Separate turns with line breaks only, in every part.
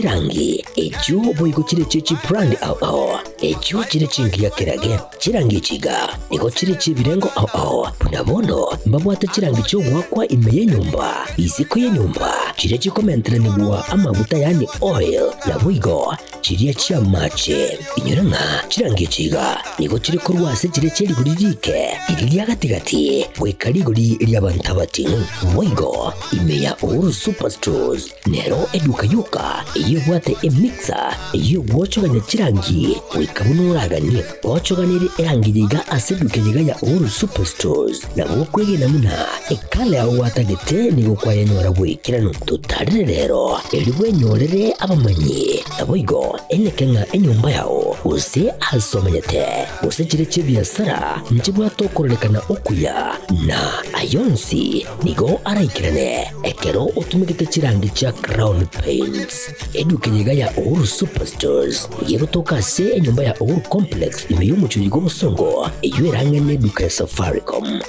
Chirangi echio boigo chire chie chibrand ao ao, echio chire chingiya kerage. Chirangi echi iga nigo chire chi'ebirengo ao ao, buna bono mbabwate chirangi chi'ogoakwa ime y'enyomba, isiko y'enyomba, chiria chikomenteranigwa amaguta yaani oil, naboigo chiria chi'amache. Inyora ng'a chirangi echi iga nigo chire korwa ase chiria chie rigori riike, riria ria gati-gati, goika rigori ri'abanto abating'u. Boigo ime ya Uhuru Superstores Nero eduka yoka eyio ebwate emixer eyio egwochogania chirangi goika buna oraganie. Gochoganerie erangi eye iga ase eduka eye iga ya Uhuru Superstores nabo okwegena buna ekala yao gwatagete nigo kwayenyora bw'ekeranu. Totarere rero erio bwenyorere abamanyi naboigo eneke ng'a enyomba yao gose ase omenyete gose chire chi'ebiasara nchibwate okororekana okuya na ayonsi Nigo araikerane ekero otumegete chirangi chia Crown Paints. Eduka eye iga ya Uhuru Superstores nigo egotoka ase enyomba ya Uhuru Complex ime y'omochie oyo bw'obosongo eyio ere ang'e n'eduka ya Safaricom.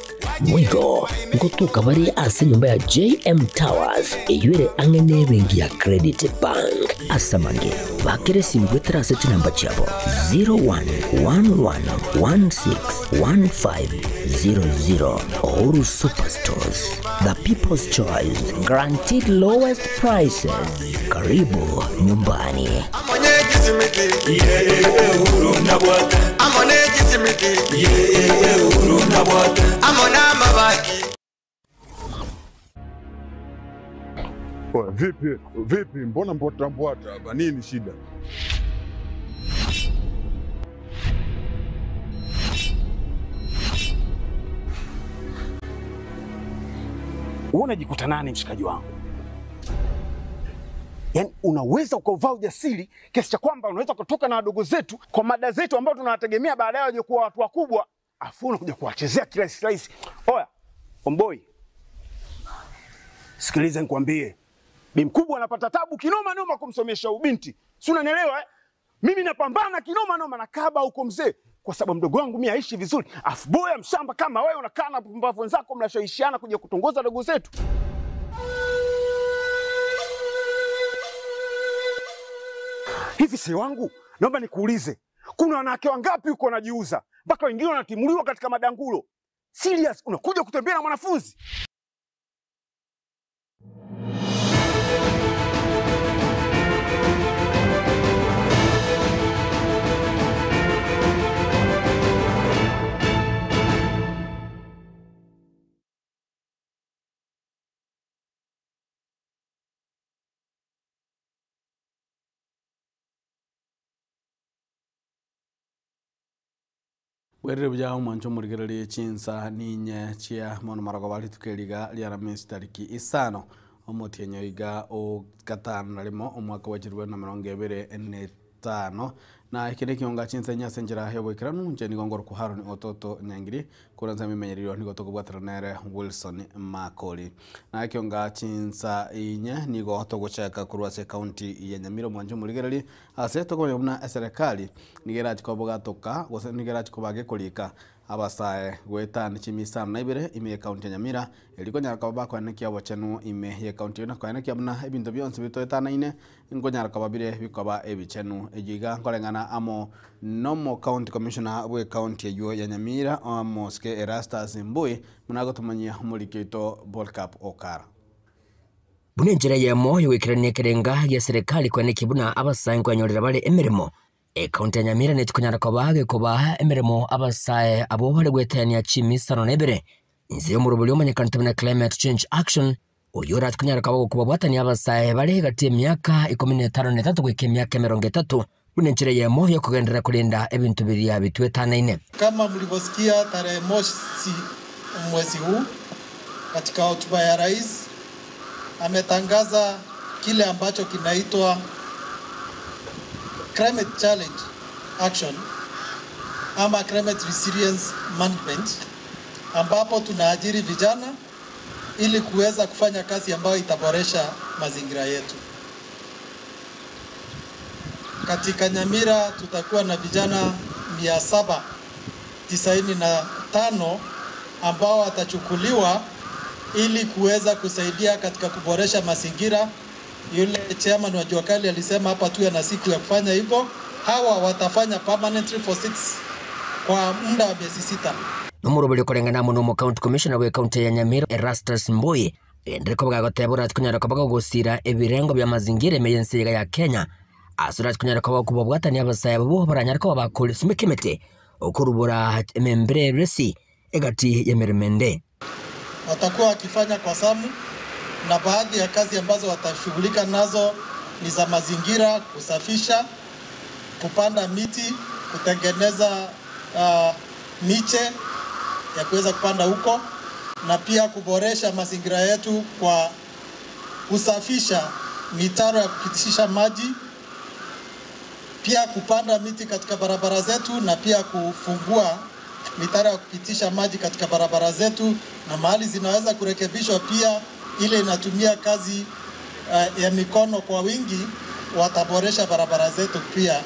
Boigo ngotoka bare ase enyomba ya JM Towers eyio ere ang'e n'ebenki ya Credit Bank. Ase amange, bakera esimi goetera ase chinamba chiabo 0111161500. Uhuru Superstores, the people's choice, guaranteed lowest prices. Karibu nyumbani.
Oya, vipi vipi, mbona mbwata mbwata hapa? Nini shida?
Wewe unajikuta nani mshikaji wangu? Yaani unaweza ukauvaa ujasiri kiasi cha kwamba unaweza kutoka na wadogo zetu kwa mada zetu ambao tunawategemea baadaye waje kuwa watu wakubwa, afu unakuja kuwachezea kirahisi rahisi. Oya, omboi, sikiliza nikwambie, bi mkubwa anapata tabu kinoma noma kumsomesha ubinti, si unanielewa eh? Mimi napambana kinoma noma na kaba huko mzee, kwa sababu mdogo wangu mimi aishi vizuri, afu boya mshamba kama wewe unakaa na pumbavu wenzako mnashawishiana kuja kutongoza dogo zetu. Hivi si wangu, naomba nikuulize, kuna wanawake wangapi huko wanajiuza mpaka wengine wanatimuliwa katika madangulo? Serious, unakuja kutembea na mwanafunzi?
Bwerire buya omwancho omorigererie chinsa ninye chia mono marogoba rituko eriga ria Aramisi tariki isano omotienyi oiga o gatano na rimo omwaka bwa chilifu na emerongo ebere na etano na eke nekionga chinsa inye ase enchera y'oboikeranu inche nigo ngorokwa Haron Ototo Nyangiri korwa nse emimenyererio nigo tokobwatana nere Wilson Makori. Na ekionga chinsa inye nigo togochaka korwa ase ekaunti ya Nyamira omwancho omorigererie ase tokomanya buna eserekari nigo erachi kobogatoka gose nigo erachi koba gekorika abasae goetania chimi isano na ibere ime y'ekaunti ya Nyamira erio konyara koba bakoenekia obochenu ime y'ekaunti eyio na koenekia buna ebinto bionsi bitoetanaine nkonyara koba bire bikoba ebichenu. Eyio iga nkoreng'ana amo nomo county commissioner bw'ekaunti eyio ya Nyamira omosike Erastus Mbui buna agotomanyia omoriki oito Bolcap Okara.
Buna enchera eyemo y'ogoikerania ekerenga gia serikali koenekia buna abasae nkoenyorera bare emeremo, Ekaunti ya Nyamira netikonyara koba gekobaa emeremo abasae abwo bare goetania chimisano na ibere inse y'omorobori omanyekanete buna Climate Change Action, oyio orachie konyara koba gokobabwatania abasae bare egati y'emiaka ikomi na etano na etato goika emiaka emerongo etato buna enchera eyemo y'okogenderera korenda ebinto biria bitwetanaine.
Kama mlivyosikia tarehe mosi mwezi huu katika hotuba ya rais ametangaza kile ambacho kinaitwa Climate Challenge Action ama Climate Resilience Management, ambapo tunaajiri vijana ili kuweza kufanya kazi ambayo itaboresha mazingira yetu. Katika Nyamira tutakuwa na vijana mia saba tisaini na tano ambao watachukuliwa ili kuweza kusaidia katika kuboresha mazingira Yule chairman wa Jua Kali alisema hapa tuwe na siku ya kufanya hivyo. Hawa watafanya permanently for six, kwa muda wa miezi 6.
Nomoroberi koreng'ana amo na omocounty commissioner bwa ecounty ya Nyamira Erastus Mbui agenderere koba gagoteba orachie konyara koba gogosira ebirengo bia mazingira ime y'ense iga ya Kenya ase orachie konyara koba okobabwatania abasae abwo baranyare koba bakosimeka emete okorubora emembere eresi egati y'emeremo ende.
Watakuwa wakifanya kwa zamu, na baadhi ya kazi ambazo watashughulika nazo ni za mazingira, kusafisha, kupanda miti, kutengeneza miche ya kuweza kupanda huko, na pia kuboresha mazingira yetu kwa kusafisha mitaro ya kupitisha maji, pia kupanda miti katika barabara zetu, na pia kufungua mitaro ya kupitisha maji katika barabara zetu, na mahali zinaweza kurekebishwa pia, ile inatumia kazi ya mikono kwa wingi, wataboresha barabara zetu pia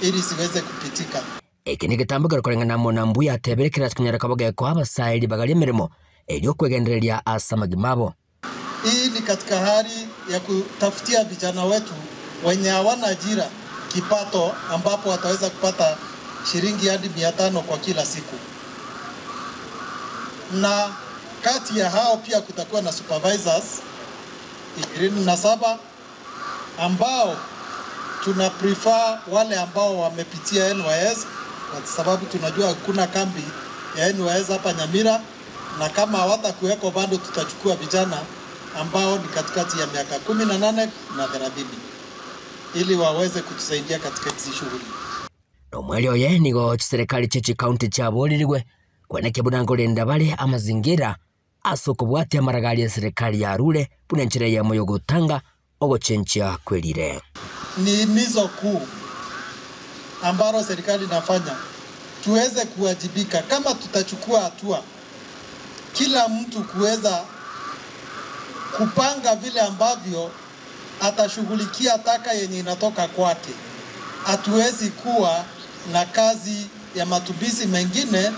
ili siweze kupitika.
Eke ni getambo ekero koreng'ana amo na mbuya atebire kerasi konyara koba gekoa abasaeri bagaria emeremo erio okwegendereria ase amagima abo.
Hii ni katika hali ya kutafutia vijana wetu wenye hawana ajira kipato, ambapo wataweza kupata shilingi hadi mia tano kwa kila siku. Na kati ya hao pia kutakuwa na supervisors 27 ambao tuna prefer wale ambao wamepitia NYS, kwa sababu tunajua hakuna kambi ya NYS hapa Nyamira, na kama hawatakuweko bado tutachukua vijana ambao ni katikati ya miaka 18 na 30 ili waweze kutusaidia katika hizi shughuli.
Nomweri oye nigo chiserikali chie chikaunti chiaborirwe kweneke buna nkorenda bare amazingira ase okobwatia amaragari ya serikali yarure buna enchera eyemo ya ogotanga ogochenchia kwerire.
Ni himizo kuu ambalo serikali inafanya tuweze kuwajibika. Kama tutachukua hatua, kila mtu kuweza kupanga vile ambavyo atashughulikia taka yenye inatoka kwake. Hatuwezi kuwa na kazi ya matumizi mengine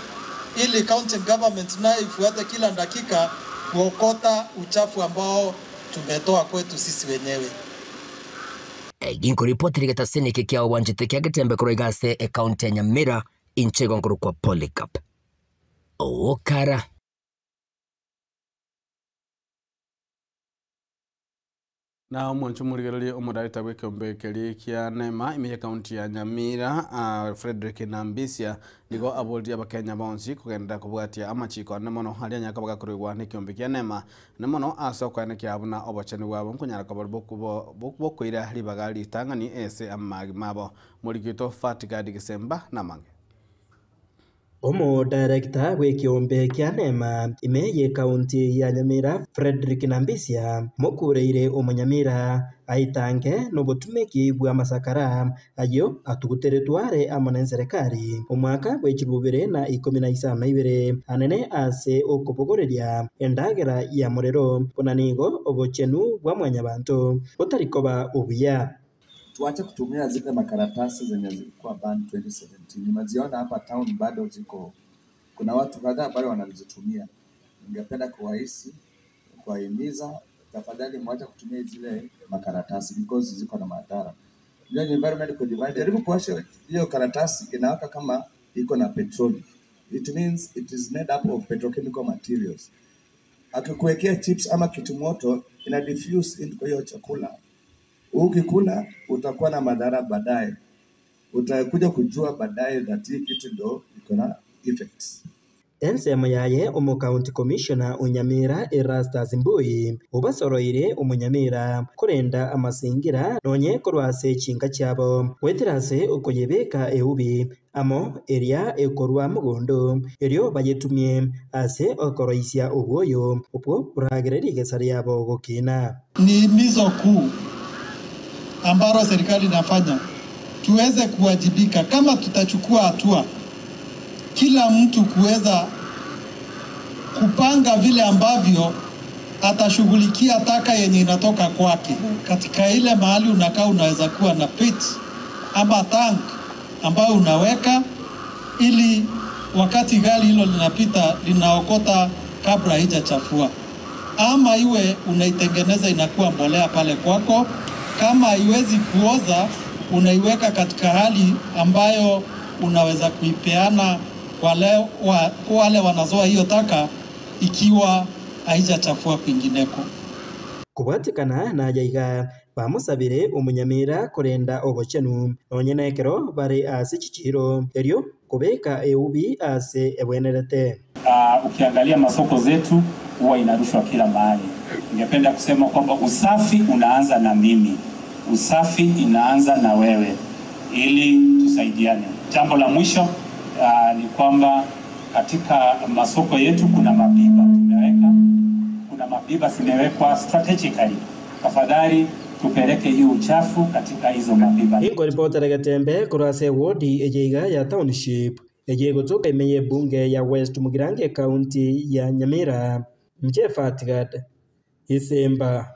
ili county government nayo ifuate kila dakika kuokota uchafu ambao tumetoa kwetu sisi wenyewe.
Ginkuripoti rigetasini kia wanjite kia getembe koroigase e county ya Nyamira inche gonkuru kwa Polycarp Okara.
Na omwancho murigererie omodarita bwa ekeombe keria kia NEMA ime ya county ya Nyamira, Frederick Nambisia nigo aboririe abakenya bonsi kogenda kobwatia amachiko ane mono aria anyaka bagakorigwa na ekeombe kia NEMA ne mono ase okoenekia buna obochani bwabo nkonyara koba bokoira ribaga ritang'ani ase amagima abo. Morigito Fatigadi Gisemba namange.
Omo director bwa ekiombe kia NEMA ime ye county ya Nyamira Frederick Nambisia mokureire omonyamira aitange nobotumeki bwa masakara ayo atuguteretware amo na serikali omwaka bwa 2015 anene ase okobogoreria endagera ya morero bona nigo obochenu bwa mwanyabanto botarikoba obuya.
Tuache kutumia zile makaratasi zenye zilikuwa banned 2017. Nimeziona hapa town bado ziko, kuna watu kadhaa bado wanazitumia. Ningependa kuwahimiza tafadhali mwache kutumia zile makaratasi because ziko na madhara. Hiyo environment kwa divide, jaribu kuwasha hiyo karatasi inawaka kama iko na petroli. It means it is made up of petrochemical materials. Akikuwekea chips ama kitu moto ina diffuse into hiyo chakula. Ukikula utakuwa na madhara baadaye. Utakuja kujua baadaye that hii kitu ndo iko na effects.
Ensemo yaye omu county commissioner Onyamira Erastus Mbui obasoroire omunyamira kurenda amasingira nonye korwase chinka chiabo weterase okoyebeka eubi amo eria ekorwa mugondo erio bayetumie ase okoroisia obwoyo obwo buragereri igesa riabo gokina.
Ni himizo kuu ambalo serikali inafanya tuweze kuwajibika. Kama tutachukua hatua, kila mtu kuweza kupanga vile ambavyo atashughulikia taka yenye inatoka kwake. Katika ile mahali unakaa unaweza kuwa na pit ama tank ambayo unaweka ili wakati gari hilo linapita linaokota kabla haijachafua, ama iwe unaitengeneza inakuwa mbolea pale kwako. Kama haiwezi kuoza, unaiweka katika hali ambayo unaweza kuipeana wale, wa, wale wanazoa hiyo taka ikiwa haijachafua kwingineko.
Kobwatekana nayaiga bamusabire omunyamira korenda obochenu nonye na ekero bare ase chichiro erio kobeka eubi ase ebwenerete.
Ukiangalia masoko zetu huwa inarushwa kila mahali. Ningependa kusema kwamba usafi unaanza na mimi, usafi inaanza na wewe, ili tusaidiane. Jambo la mwisho ni kwamba katika masoko yetu kuna mabiba tumeweka, kuna mabiba zimewekwa strategically. Tafadhali tupeleke hiyo uchafu katika hizo mabiba.
Inkoripotera Getembe korwa ase ewodi eye iga ya township eye egotoka ime ya ebunge ya West Mugirango ekaunti ya Nyamira, inche Fatgad Isimba.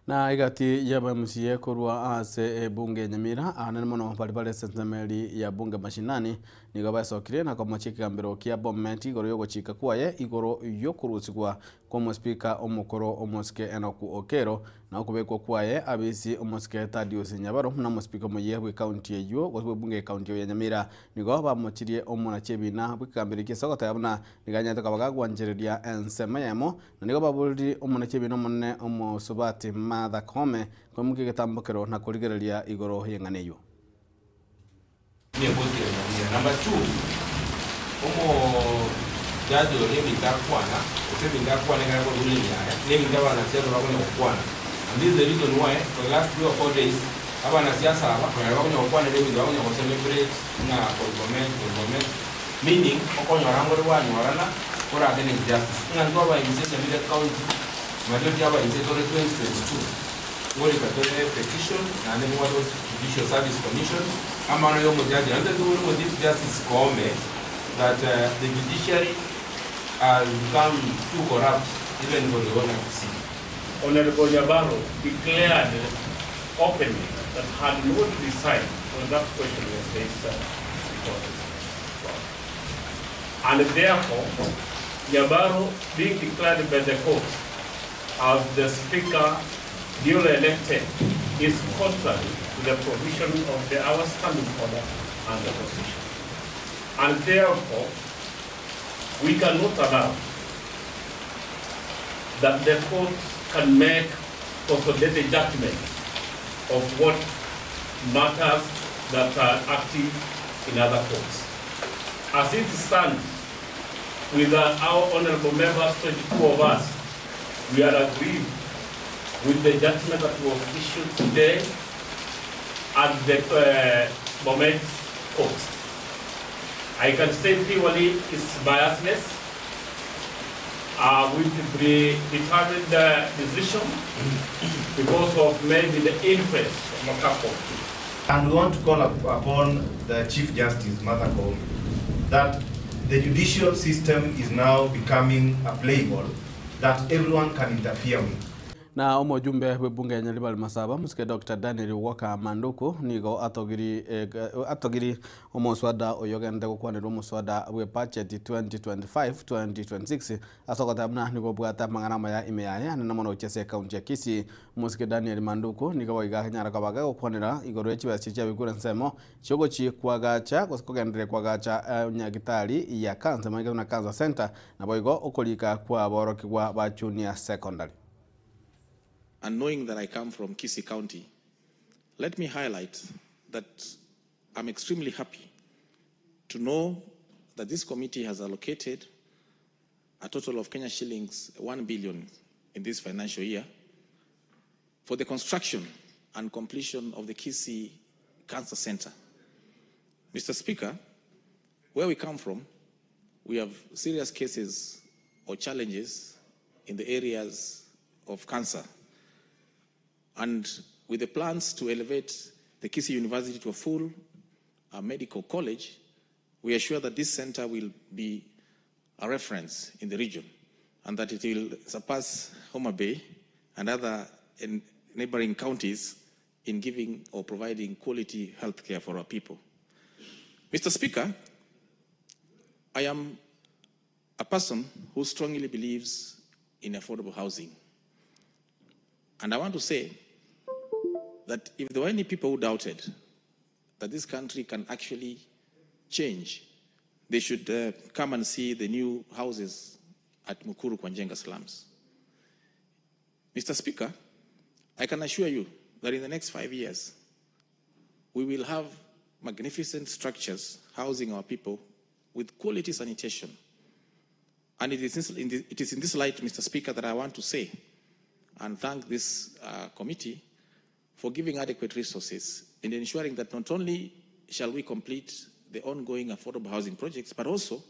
Na egati y'aba MCA korwa ase ebunge ya Nyamira anene mono bari bare ase ensemeri ya bunge mashinani nigo baesokirie na komochia ekegambero kia Bomet igoro yogochika kwaye igoro yokorusigwa kwa omospeaker omokoro omosike Enock Okero na okobekwa kwaye abisi omosike Thaddeus Nyabaro na omospeaker omoyia bwe county eywo gose bwe bunge ekaunti eyo ya Nyamira nigo bamochirie omonachi ebina bw'ekegambero ekio ase ogoteba buna nigo anyarete koba gagwanchereria ensemo eyemo na nigo baboriri omonachi ebina omonene omosubati Martha Koome koimokia egetambokero na korigereria igoro y'eng'ana eywo.
Nebwekire Nyamira. Number two, omojaji oria ebinto akwana, gose ebinto akwana ekero akorwa emiaya, na ebinto abanasiasa bakonya gokwana. And this is the reason why for the last 3 or 4 days, abanasiasa aba konyora bakonya gokwanera ebinto bakonya go celebrate ng'a korwa Bomet, meaning okonyora ngore bwanyorana korake na injustice. Ng'a intwe aba MCA Nyamira County, majority ya aba MCA tore 2022, ngorika tore petition naende mbwate Judicial Service Commission amano ya omojaji naende tobori Chief Justice Koome that the judiciary has become too corrupt even for the owner to see.
Honorable Nyabaro declared openly that had not resigned when that question was raised before this court. And therefore, Nyabaro being declared by the court as the speaker duly elected is contrary to the provision of the our standing order and the constitution. And therefore, we cannot allow that the court can make consolidated judgment of what matters that are active in other courts. As it stands, with our honorable members, 22 of us, we are aggrieved with the judgment that was issued today at the Bomet court. I can say purely it's biasness with the predetermined decision because of maybe the influence of a couple.
And we want to call upon the Chief Justice, Martha Koome, that the judicial system is now becoming a play ball that everyone can interfere with.
Na omojumbe bwe bunge ya Nyaribari Masaba musike Dr Daniel Walker Manduku nigo atogiri atogiri omoswada oyo gende gokwanera omoswada bwe budget 2025 2026 ase ogoteba buna nigo obwate amang'ana amaya ime yaye anene mono gochia ase ekaunti ya Kisii. Omosike Daniel Manduku nigo boiga akanyara koba gagokwanera igoro ya chibesa chiabekure ensemo chiogochi kwagacha gose kogendereria kwagacha nyagitari ya cancer manyike buna Cancer Center na boigo okorika kwa borokigwa ba junior secondary.
And knowing that I come from Kisii County, let me highlight that I'm extremely happy to know that this committee has allocated a total of Kenya shillings 1 billion in this financial year for the construction and completion of the Kisii Cancer Center. Mr. Speaker, where we come from, we have serious cases or challenges in the areas of cancer. And with the plans to elevate the Kisii University to a full medical college, we are sure that this center will be a reference in the region and that it will surpass Homa Bay and other neighboring counties in giving or providing quality health care for our people. Mr. Speaker, I am a person who strongly believes in affordable housing. And I want to say that if there were any people who doubted that this country can actually change, they should uh, come and see the new houses at Mukuru Kwanjenga slums. Mr. Speaker, I can assure you that in the next five years, we will have magnificent structures housing our people with quality sanitation. And it is in this, it is in this light, Mr. Speaker, that I want to say and thank this uh, committee for giving adequate resources in ensuring that not only shall we complete the ongoing affordable housing projects, but also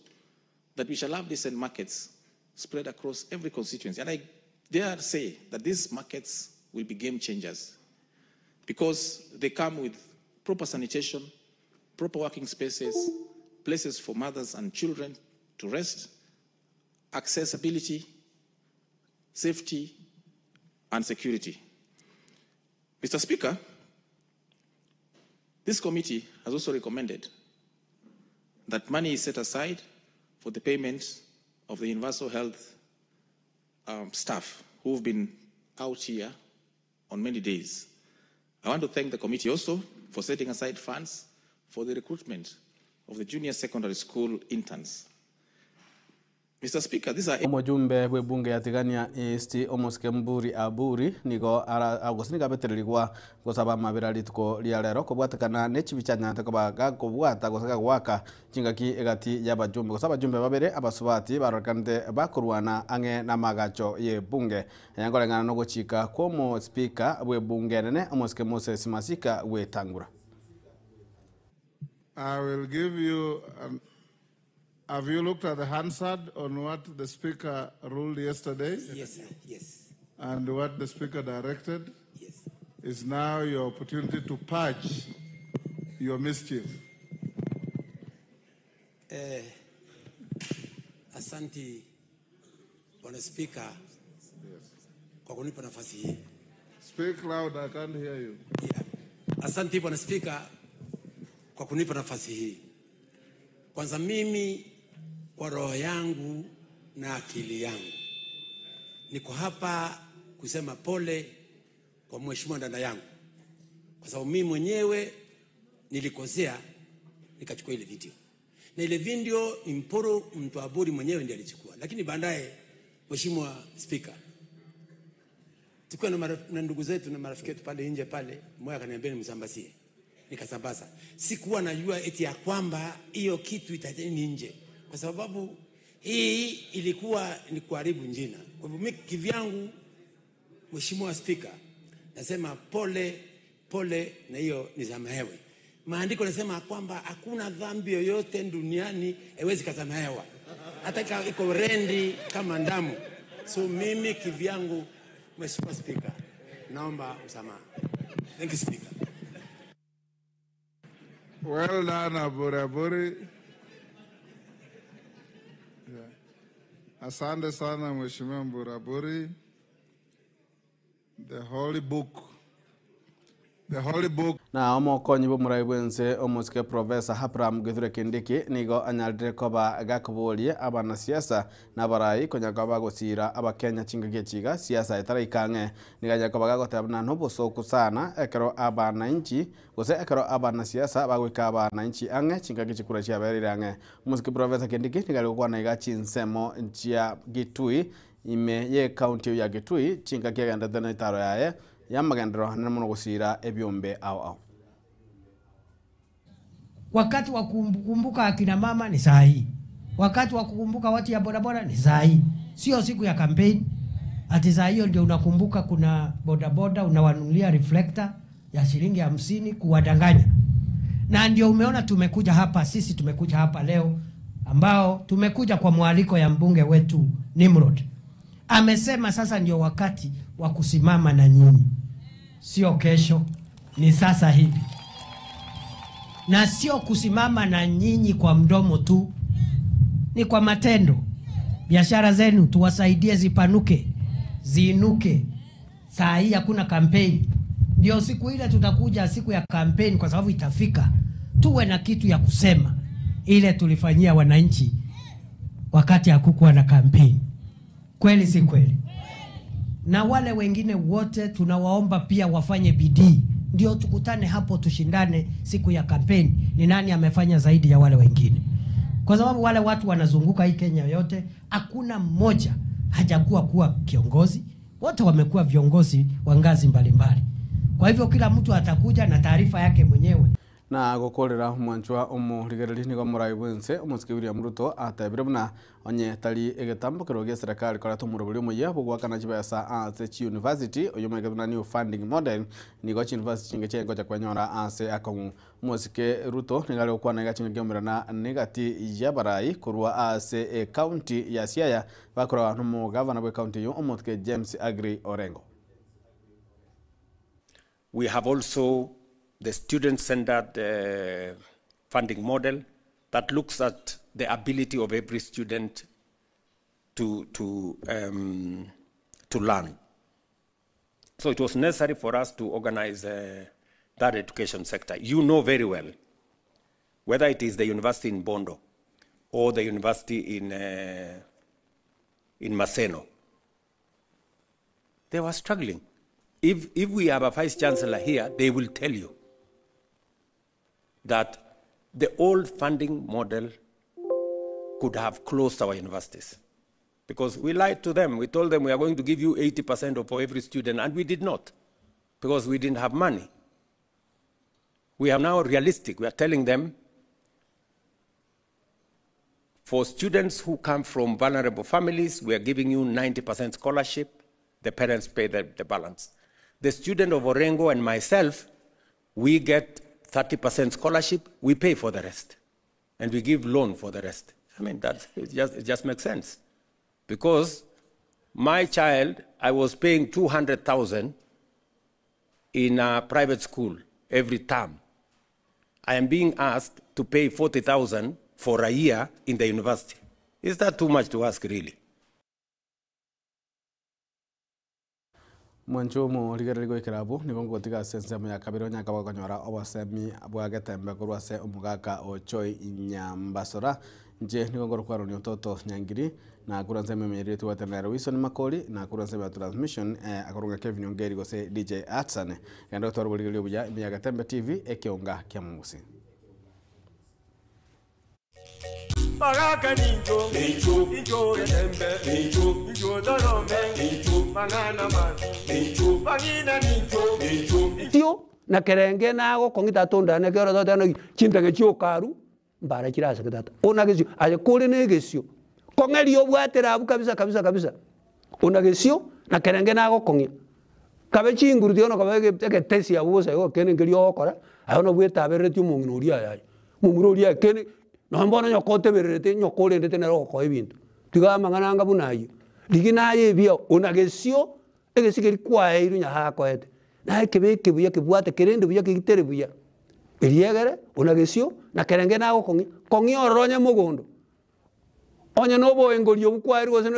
that we shall have decent markets spread across every constituency. And I dare say that these markets will be game changers because they come with proper sanitation, proper working spaces, places for mothers and children to rest, accessibility, safety, and security. Mr. Speaker, this committee has also recommended that money is set aside for the payment of the universal health um, staff who've been out here on many days. I want to thank the committee also for setting aside funds for the recruitment of the junior secondary school interns. Mr. Speaker, these are
Omojumbe bw'ebunge ya Tigania East omosike Mburi Aburi nigo ara gose nigo abetererigwa gosaba amabera rituko ria rero kobwatekana ne chibicha nyante koba gakobwata gose gagoaka chingaki egati ya abajumbe gose abajumbe babere abasubati barorekanete bakorwana ang'e na amagacho ya ebunge aya nkoreng'ana na ogochika kwa omospika bwa ebunge enene omosike Moses Masika gwetangura.
I will give you an Have you looked at the Hansard on what the Speaker ruled yesterday?
Yes, sir. Yes.
And what the Speaker directed?
Yes.
It's now your opportunity to purge your mischief.
Eh, asanti Bwana Spika kwa kunipa nafasi hii.
Speak loud, I can't hear you.
Yeah. Asanti Bwana Spika kwa kunipa nafasi hii. Kwanza mimi kwa roho yangu na akili yangu niko hapa kusema pole kwa mheshimiwa dada yangu, kwa sababu mimi mwenyewe nilikosea nikachukua ile video, na ile video ni Mporo mtu Aburi mwenyewe ndiye alichukua, lakini baadaye, Mheshimiwa Spika, tukiwa na, maraf- na ndugu zetu na marafiki yetu pale nje pale, mmoja akaniambia nimsambazie, nikasambaza. Sikuwa najua eti ya kwamba hiyo kitu itateni nje, kwa sababu hii ilikuwa ni kuharibu njina. Kwa hivyo mimi kivyangu, Mheshimiwa Spika, nasema pole pole, na hiyo nisamehewe. Maandiko nasema kwamba hakuna dhambi yoyote duniani haiwezi kasamehewa, hata ika- iko rendi kama ndamu. So mimi kivyangu, Mheshimiwa Spika, naomba msamaha. Thank you, Speaker.
Well done, Aburi Aburi. Yeah. Asante sana Mheshimiwa Mburi Aburi. The Holy Book. The Holy Book.
Na omokonyi bwa omorai bwense omosike Professor Abraham Kithure Kindiki nigo anyarire koba gakoboria abanasiasa na abarai konya koba bagosira abakenya chingaki echiga siasa etaraika ang'e nigo anyare koba gagoteba buna nobosoku sana ekero abananchi gose ekero abanasiasa bagoika abananchi ang'e chingaki chikura chiaberire ang'e. Omosike Professor Kindiki nigo are gokwana iga chinsemo chia Gitui ime ye ecounty ya Gitui chingaki agendete na etaro yaye yamagenderero anene mono gosira ebiombe ao ao.
Wakati wa kukumbuka akina mama ni saa hii, wakati wa kukumbuka watu ya bodaboda ni saa hii, sio siku ya kampeni. Ati saa hiyo ndio unakumbuka kuna bodaboda unawanunulia reflector ya shilingi 50 kuwadanganya. Na ndio umeona tumekuja hapa, sisi tumekuja hapa leo ambao tumekuja kwa mwaliko ya mbunge wetu Nimrod. Amesema sasa ndio wakati wa kusimama na nyinyi, sio kesho, ni sasa hivi na sio kusimama na nyinyi kwa mdomo tu, ni kwa matendo. Biashara zenu tuwasaidie zipanuke, ziinuke. Saa hii hakuna kampeni, ndio siku ile tutakuja siku ya kampeni, kwa sababu itafika, tuwe na kitu ya kusema ile tulifanyia wananchi wakati hakukuwa na kampeni. Kweli si kweli? Na wale wengine wote tunawaomba pia wafanye bidii, ndio tukutane hapo tushindane siku ya kampeni, ni nani amefanya zaidi ya wale wengine, kwa sababu wale watu wanazunguka hii Kenya yote, hakuna mmoja hajakuwa kuwa kiongozi, wote wamekuwa viongozi wa ngazi mbalimbali. Kwa hivyo kila mtu atakuja na taarifa yake mwenyewe.
Na gukurira mwanchwa omurigereri nigo morai bwense omosike William Ruto atebire buna onye tari egetambokero gia serikali koreta omorobori omoyia bogwakana chibesa ase chiuniversity oyo omanyete buna new funding model nigo chiuniversity chinge chiaye kwenyora ase akong'u. Omosike Ruto nigo are gokwana iga chinga kiomerana negati ya barai korwa ase ecounty ya Siaya bakorwa na omogavana bwa ecounty eyo omosike James Aggrey Orengo.
We have also the student-centered funding model that looks at the ability of every student to learn. So it was necessary for us to organize that education sector. You know very well, whether it is the university in Bondo or the university in Maseno, they were struggling. If we have a vice chancellor here, they will tell you that the old funding model could have closed our universities. Because we lied to them. We told them we are going to give you 80% of for every student, and we did not, because we didn't have money. We are now realistic. We are telling them, for students who come from vulnerable families, we are giving you 90% scholarship. The parents pay the balance. The student of Orengo and myself, we get 30% scholarship, we pay for the rest. And we give loan for the rest. It just makes sense. Because my child, I was paying 200,000 in a private school every term. I am being asked to pay 40,000 for a year in the university. Is that too much to ask, really?
Mwancho rigereri goikera abwo nigo ngotiga ase ensemo ya kabere onyaka bakonyora obosemi bwa getembe korwa ase omogaka Ochoi Nyambasora nche nigo ngorokwarania ototo Nyangiri na kura nsemo emenyerire twatenera Wilson Makori na kura nsemo ya transmission akoronga Kevin Ongeri gose DJ Atsan genda gotwara oborigereria obuya ime ya Getembe TV ekeonga kia Mugusi.
Baraka ninjo, ninjo, ninjo Getembe, ninjo, ninjo Dorome, ninjo, Mangana man, ninjo, Bangina ninjo, ninjo.
Tio na kerenge nago kongita tonda ne kero tata no chintenge chiokaru mbara chirasa tata ona gesio aye kore ne gesio kongeri obwatera abu kabisa kabisa kabisa ona gesio na kerenge nago kongi kabe chinguru tio no kabe egetesi abu bose go kene ngeri okora ayo no bweta bereti omong'ina oria ayaye mumuro oria kene no mbona nyokote bererete nyokorendete nero gokoa ebinto tiga amang'ana anga buna ayio rigi naye ebia ona gesio egesigeri kwaeiru nyahakoete naye kebeke buya kebwate kerende buya kegitere buya eriegere ona gesio na kerenge nago kong'i kong'i ororo onye mogondo onye noboengori obu kwaeru gose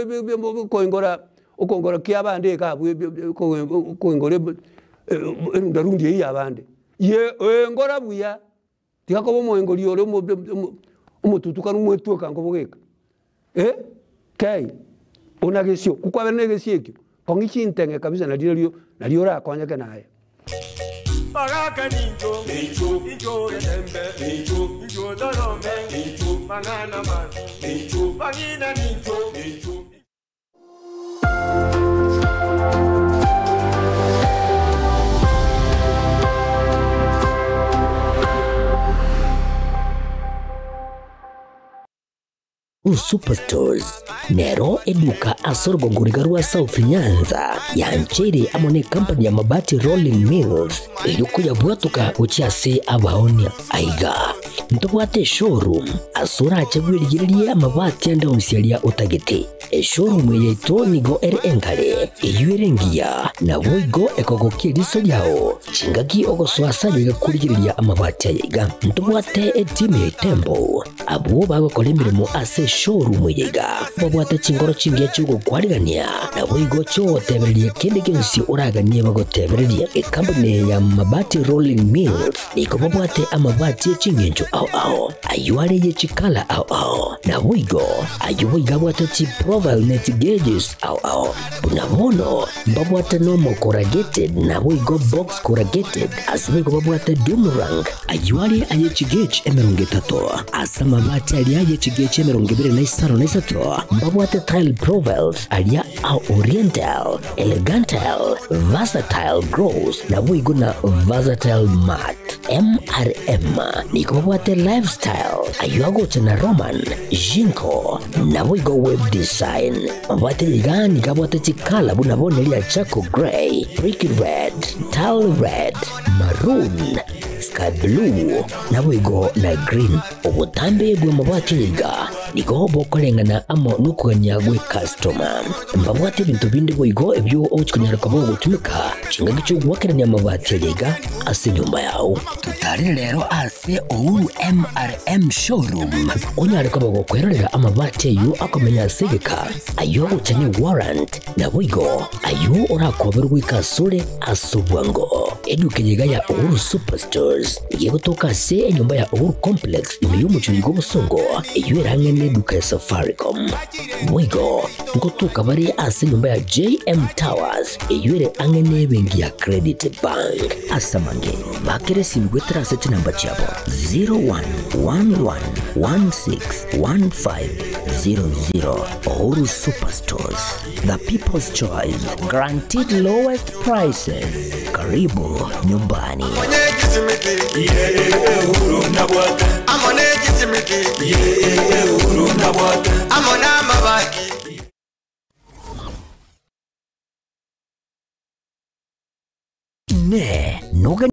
koengora okongora kia abande eka abwo koengora erundarundi eywo ya abande ye engora buya tiga koba omoengori ore omotutukanu omwetweka nkobogeka kei ona gesio kukwabere na egesio ekio kong'i chintenge kabisa nario nario nario orakonyeke naye.
Baraka ninjo, ninjo, ninjo Getembe, ninjo, ninjo Dorome, ninjo, Mangana man, ninjo, Bangina ninjo, ninjo.
Superstores nero eduka asorgongoriga rwa South Nyanza yanchere amone company ya Mabati Rolling Mills iliyokuya bwatuka uchiase abaonia aiga ntobwate showroom asura achebwirigiria amabati anda onsiaria utagete eshowroom yetu nigo ere enkare eyuerengia na boigo ekogokia riso ryao chingaki ogoswasa kurigiria amabati ayaiga ntobwate etime tembo abo bagokora emirimo ase showroom yaiga babwate chingoro chingia chigokwarigania na boigo chogotebereria kende gionsi oraganie bagotebereria ekampani ya Mabati Rolling Mills niko babwate amabati echingencho ao ao, aywo are ye chikala ao ao, naboigo aywo boigo abwate chiprofile ne chigeges ao ao. Buna bono mbabwate nomo corrugated naboigo box corrugated, ase boigo babwate doomerang aywo are aye chigauge 30, ase amabati aria aye chigauge 23, mbabwate tile profiles aria a oriental, elegantal, versatile gross naboigo na versatile mat. MRM nigo babwate lifestyle aywo agocha na Roman, Jinko naboigo web design. Mabwate iga nigo abwate chikala buna bono eria charcoal grey, brick red, tile red, maroon, sky blue naboigo na green. Obotambe bwa mabwate iga nigo bokoreng'ana amo nokogania gwe customer. Mbabwate ebinto binde boigo ebio ogochikonyara koba ogotumeka chingaki chiogwakerania amabati aria iga ase enyomba yao. Totarire rero ase Uhuru MRM showroom onyare koba gokwerorera amabati aywo akomenya ase egeka aywo agocha ne warrant naboigo aywo orakoberwe goika asore ase obwango. Eduka eye iga ya Uhuru Superstores nigo egotoka ase enyomba ya Uhuru Complex ime y'omochie oiga obosongo eywo erang'e ne eduka ya Safaricom. Boigo ngotoka bare ase enyomba ya JM Towers eywo ere ang'e ne ebenki ya Credit Bank. Ase amange bakere esimi gwetera ase chinamba chiabo 0111161500. Uhuru Superstores, the people's choice, guaranteed lowest prices. Karibu nyumbani. Ne noga.